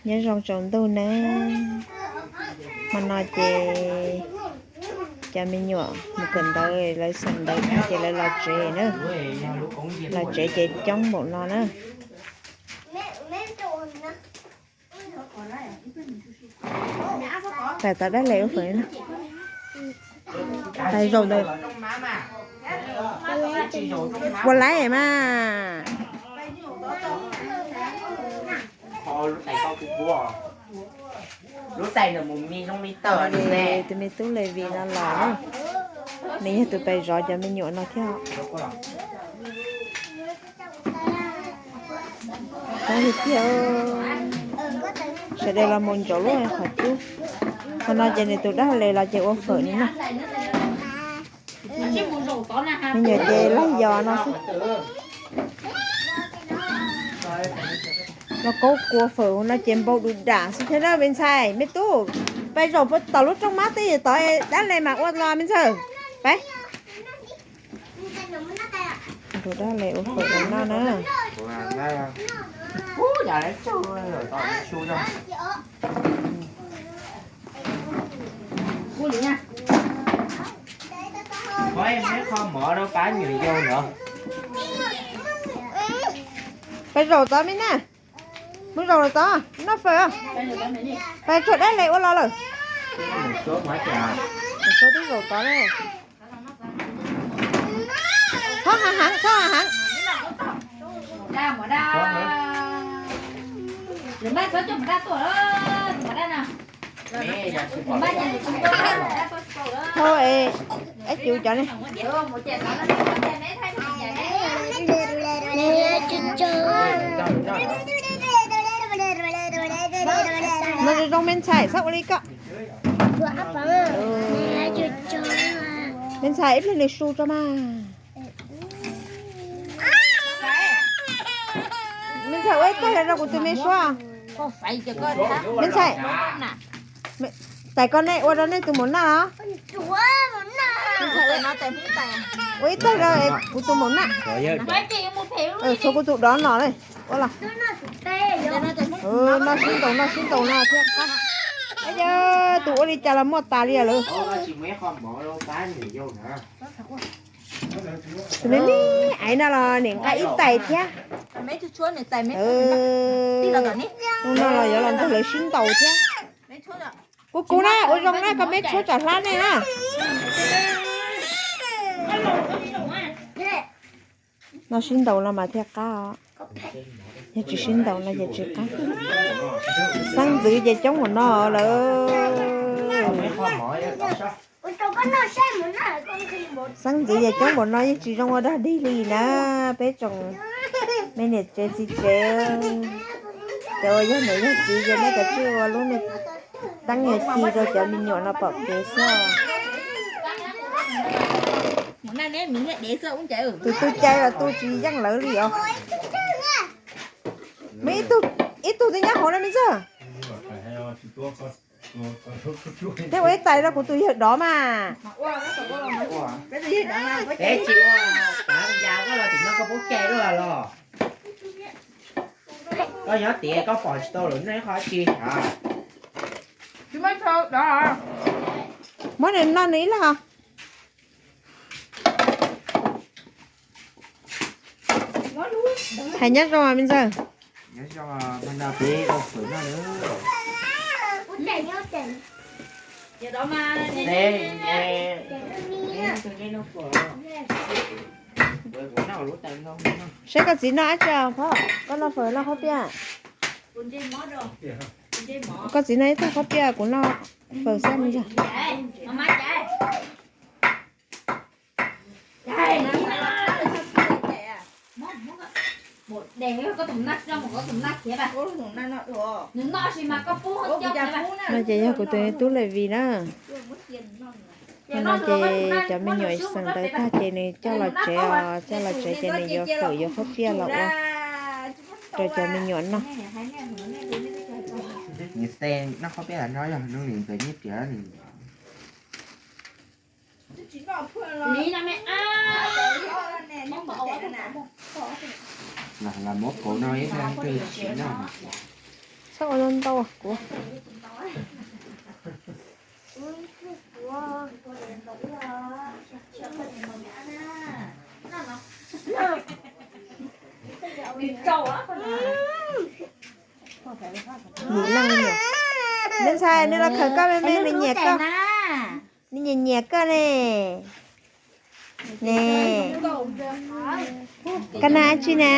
Nyob zoo tsaus ntuj nawb. Hmo no ces cov me nyuam mus kawm ntawv, lawv xeem ntawv tag ces lawv los tsev na. Los tsev ces coob npaum no na. Pais tau dab le ua fawm na. Pais zaum ntawd. Puas laib mas. Tus me tub Levis no los na, nws yog tus pais zov cov me nyuam no thiab. Qab tiag tiag, sawv daws los mus ntsaum lub qhov cub. Qhov no ces nws tus dab le los ces ua fawm no na. Me nyuam ces laij yos no xwb. Los kaub kua fawm no ces npau du dam xwb thiab na me ntxhais. Me tub, pais zaum puas tom lub rooj mab twj ywm tod, dab le mas ua los me ntxhais. Pais. Tus dab le ua fawm no na. Pais zaum tod me na. Mus zaum tod noj fawm. Pais tsuag dab le ua los lawm. Mus suab twb zaum tod na. Txhob hav heev, txhob hav heev. Thauj es, es cov cov ne. No zoo zoo me ntxhais, txhob ua li koj. Me ntxhais ib pliag nws su tso mas. Me ntxhais ua ib taig rau kuv tus me suab. Me ntxhais, tais koj nej ua rau nej tus maum naj los? Ua ib taig rau kuv tus maum naj. Tshuav kuv tus dov no ua los. Noj sib ntaus, noj sib ntaus no thiab. Yog tus ua li cas los muaj tas li lawm. Tus me me aiv no los nim nqa ib tais thiab. Hnub no los yuav los nrog lawv sib ntaus thiab. Kuv kuv na, ua zoo na, koj me tshuab tsam hlab nej na. Noj sib ntaus no mas thiaj qab os. Yog tsis sib ntaus no ces tsis qab. Xeeb ntxwv ces coob npaum no lawm. Xeeb ntxwv ces coob npaum no yeej tsis zoo ua dog dig li na. Peb tsoom me niam tsev txiv tsev, cov uas yog niam yog txiv ces nej kav tsij ua lub me teeb me ci rau cov me nyuam no pom kev xwb. Tus tu cai los tu tsis yeej lawv li os. Muaj ib tug twb nyob hauv no me ntxawg. Thiab ua ib tais rau kuv tus yawg dov mas. Peb tsis ua, koj los tim no koj pub cai luaj los. Koj nyob tias koj pom tsis tau lawm noj ib qho tsis hais. Muab nws noj nws ib leeg os. Hais nyob zoo me ntxawg. Saib koj txiv noj dab tsi os phauj, koj noj fawm noj qhob piaj. Koj txiv noj ib tag qhob piaj, kuv noj fawm xwb me ntxawg. No ces yog kuv tus tub Levis na. Nim no ces cov me nyuam xeem ntawv tag ces nws coj los tsev os, coj los tsev ces nws yuav fawm yuav qhob piaj los ua rau cov me nyuam noj. Los muab kauv no ib tag tsis noj. Ua ntau ntau kuv. Neb ntxhais, neb los khawm koj me me, nws nyiam koj. Nws nyiam nyiam koj ne. Ne, koj na tsi na?